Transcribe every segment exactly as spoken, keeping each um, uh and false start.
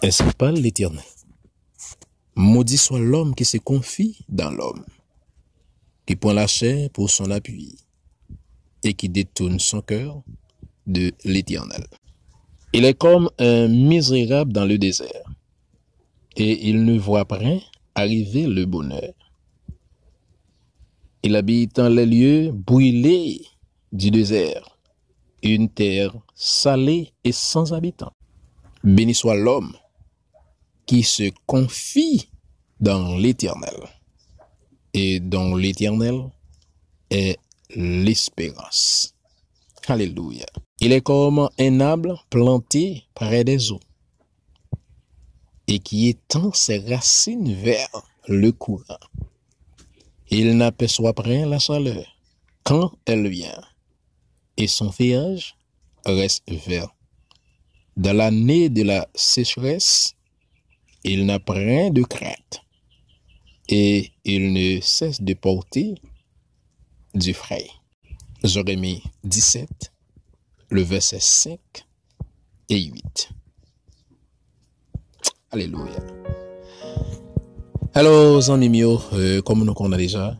N'est-ce pas l'Éternel? Maudit soit l'homme qui se confie dans l'homme, qui prend la chair pour son appui et qui détourne son cœur de l'Éternel. Il est comme un misérable dans le désert, et il ne voit point arriver le bonheur. Il habite dans les lieux brûlés du désert, une terre salée et sans habitants. Béni soit l'homme qui se confie dans l'Éternel, et dont l'Éternel est l'espérance. Alléluia. Il est comme un arbre planté près des eaux et qui étend ses racines vers le courant. Il n'aperçoit point la chaleur quand elle vient, et son feuillage reste vert. Dans l'année de la sécheresse, il n'a point de crainte, et il ne cesse de porter du fruit. Jérémie dix-sept, le verset cinq et huit. Alelouya. Alò, zanmi m yo, euh, kòm nou konnen deja,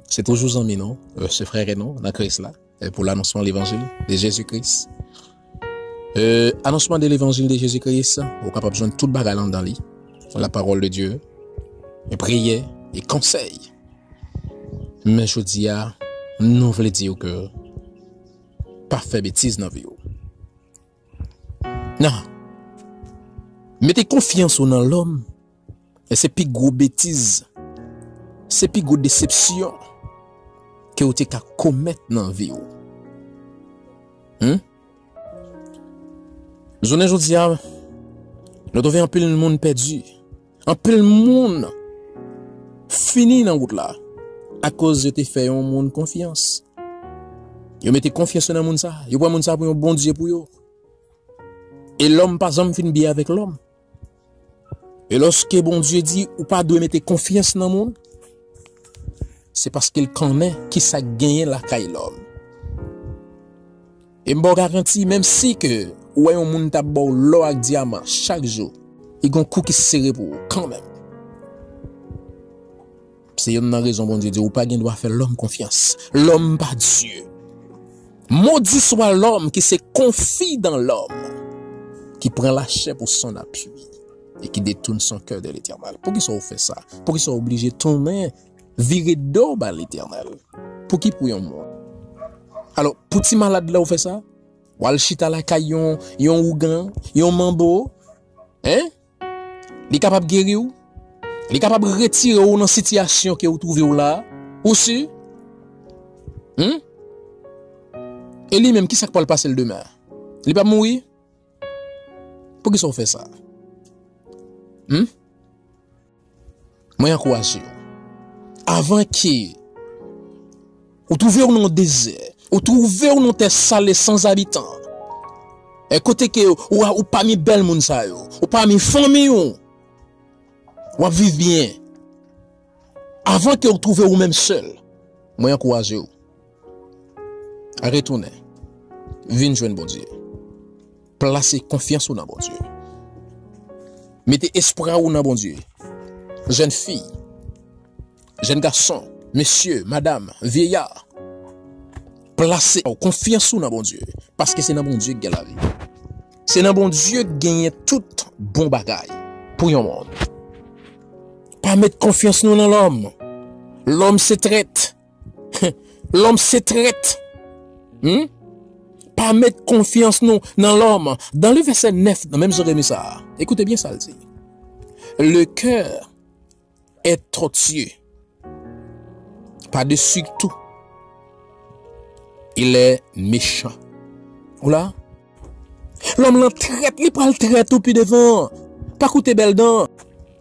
se toujou zanmi nou, euh, se frè nou nan Kris la, euh, pour l'annoncement de l'évangile de Jésus-Christ. Euh, annoncement de l'évangile de Jésus-Christ, ou kapab jwenn tout bagay la anndan li. La parole de Dieu, e priyè, e konsèy. Men jodi a, nou vle di w ke pa fè betiz nan vi w. Non. Mete konfyans ou nan lòm, e se pi gwo betiz, se pi gwo desepsyon ke w te ka komèt nan vi w. Hmm? Jounen jodi a, nou twouve anpil moun pèdi. Anpil moun fini nan wout la akoz yo te fè yon moun konfyans. Yo mete konfyans yo nan moun sa. Yo pran moun sa pou yon bondye pou yo. E lòm pa janm fin byen avèk lòm. E lòske Bondye di ou pa dwe mete konfyans nan moun, se paske l konnen ki sa k genyen lakay lòm. E m ba w garanti, menm si ke ou wè yon moun t ap ba w lò ak dyaman chak jou, li gon kou ki sere pou ou kanmenm. Se youn nan rezon Bondye di ou pa gen dwa fè lòm konfyans. Lòm pa Dye. Maudit soit l'homme qui se confie dans l'homme, qui prend la chair pour son appui et qui détourne son cœur de l'Éternel. Poukisa w fè sa? Poukisa w oblije tounen, vire do ba Letènèl? Pou ki? Pou yon moun. Alò, pou ti malad la w fè sa? W al chita lakay yon, yon ougan, yon manbo, en? Li kapab geri w. Li kapab retire w nan sitiyasyon ke w twouve w la. Ou si? Hmm? E li menm, kisa k pral pase l demen? Li p ap mouri? Poukisa w fè sa? Hmm? Mwen ankouraje w. Avan ke ou twouve w nan yon dezè, ou twouve w nan yon tè sale san zabitan, e kote ke ou, ou pami bèl moun sa yo, ou pami fanmi w, w ap viv byen. Avan ke ou twouve ou menm sèl, mwen ankouraje w. Retounen. Vin jwenn Bondye. Plase konfyans ou nan Bondye. Mete espwa ou nan Bondye. Jèn fi, jèn gason, mesye, madanm, vyeya, plase konfyans ou nan Bondye. Paske se nan Bondye ki gen lavi. Se nan Bondye ki genyen tout bon bagay pou yon moun. Pa met konfyans nou nan lòm. Lòm se trèt. Lòm se trèt. Hmm? Pa met konfyans nou nan lòm. Dans le verset neuf, nan menm Jeremi sa a, écoutez bien ça, il dit, le cœur est tortueux par-dessus tout, il est méchant. Ou la? Lòm lan trèt, li pral trèt ou pi devan. Pa koute bèl dan.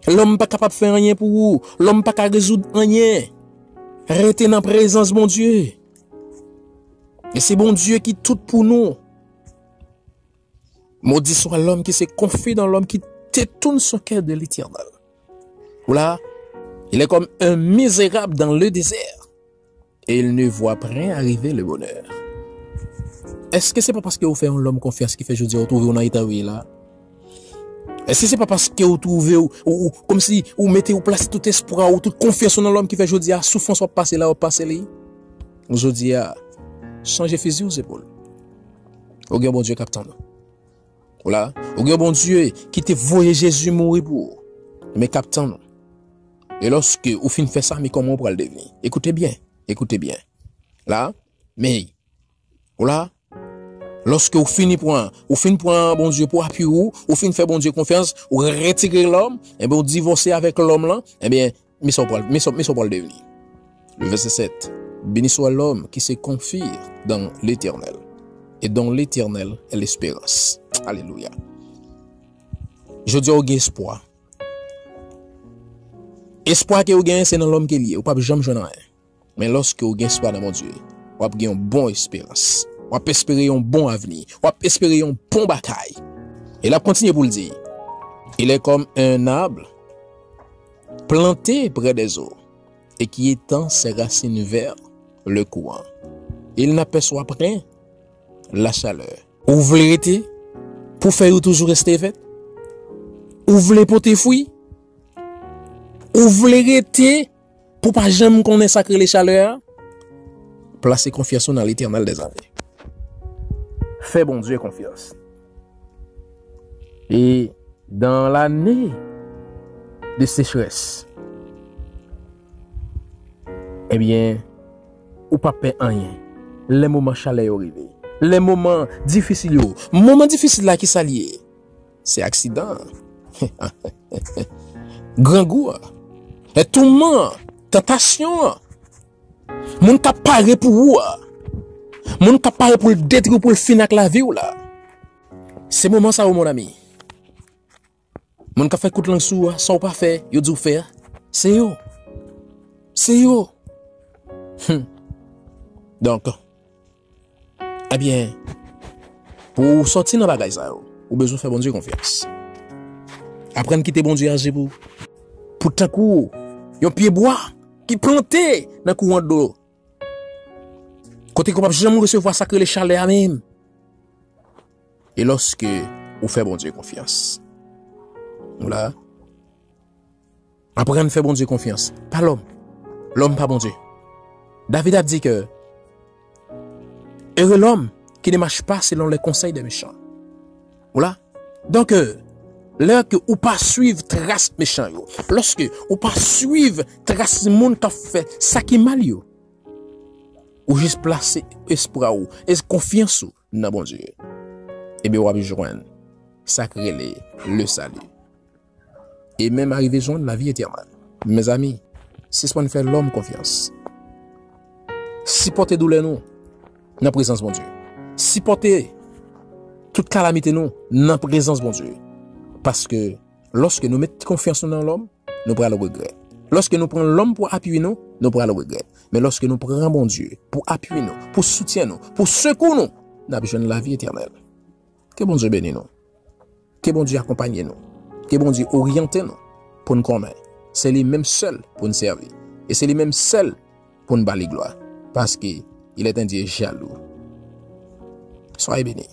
Lòm pa kapab fè anyen pou ou. Lòm pa ka rezoud anyen. Rete nan prezans Bondye. E se Bondye ki tout pou nou. Maudit soit l'homme qui se confie dans l'homme, qui détourne son cœur de l'Éternel. Ou la, il est comme un misérable dans le désert, et il ne voit point arriver le bonheur. Èske se pa paske ou fè yon lòm konfyans ki fè jodi a ou twouve w nan eta ou ye la? Èske se pa paske ou twouve w, ou, ou, kòmsi ou mete, ou plase tout espwa w, tout konfyans ou nan lòm ki fè jodi a soufrans w ap pase la, w ap pase li? Jodi a, chanje fizi w zepòl. Ou gen Bondye k ap tann ou. Ou la, ou gen Bondye ki te voye Jezi mouri pou ou, men k ap tann ou. E lòske ou fin fè sa, men kòman ou pral devni? Ekoute byen, ekoute byen. La, men, ou la, lòske ou fini pran, ou fin pran Bondye pou apui ou, ou fin fè Bondye konfyans, ou retire lòm, enben ou divòse avèk lòm lan, enben, men sa w pral, men sa, men sa w pral devni. Le verset sept. Béni soit l'homme qui se confie dans l'Éternel, et dont l'Éternel est l'espérance. Alelouya. Jodi a, ou gen espwa. Espwa ke ou genyen, se nan lòm ke l ye. Ou p ap janm jwenn anyen. Men lòske ou gen espwa nan Bondye, w ap gen yon bon esperans. W ap espere yon bon avni. W ap espere yon bon bagay. E l ap kontinye pou l di, Il est comme un arbre planté près des eaux et qui étend ses racines vers le courant. Il n'aperçoit point la chaleur. Ou vle rete pou fèy ou toujou reste vèt? Ou vle pote fwi? Ou vle rete pou pa janm konnen sa k rele chalè a? Plase konfyans ou nan Letènèl dèzame. Fè Bondye konfyans. E dans l'année de sécheresse, ebyen, ou p ap pè anyen lè moman chalè yo rive. Lè moman difisil yo, moman difisil la, ki sa l ye? Se aksidan an, grangou an, e touman an, tantasyon an, moun k ap pare pou ou a, moun k ap pare pou l detwi w, pou l fin ak lavi w la. Se moman sa yo, mon ami. Moun k ap fè kout lang sou ou a, sa w pa fè, yo di w fè a, se yo. Se yo. Hmm. Donk, ebyen, pou w sòti nan bagay sa yo, ou bezwen fè Bondye konfyans. Aprann kite Bondye aji pou ou. Pou tankou yon pyebwa ki plante nan kouran dlo, kote ke w p ap janm resevwa sa k rele chalè a menm. E lòske ou fè Bondye konfyans, ou la, aprann fè Bondye konfyans, pa lòm. Lòm pa Bondye. David ap di ke, heureux l'homme qui ne marche pas selon les conseils des méchants. Ou la? Donk, lè ke ou pa swiv tras mechan yo, lòske ou pa swiv tras moun k ap fè sa ki mal yo, ou jis plase espwa ou e konfyans ou nan Bondye, ebyen, w ap jwenn sa k rele le salut. E menm arive jwenn lavi etènèl. Mezanmi, sispann fè lòm konfyans. Sipòte doulè nou nan prezans Bondye. Sipòte tout kalamite nou nan prezans Bondye. Paske lòske nou met konfyans nou nan lòm, nou pral regrèt. Lòske nou pran lòm pou apiye nou, nou pral regrèt. Men lòske nou pran Bondye pou apiye nou, pou soutyen nou, pou sekou nou, n ap jwenn lavi etènèl. Ke Bondye beni nou. Ke Bondye akonpaye nou. Ke Bondye oryante nou pou n konnen se li menm sèl pou n sèvi. E se li menm sèl pou n ba li glwa. Paske il est un Dieu jaloux. Soyez bénis.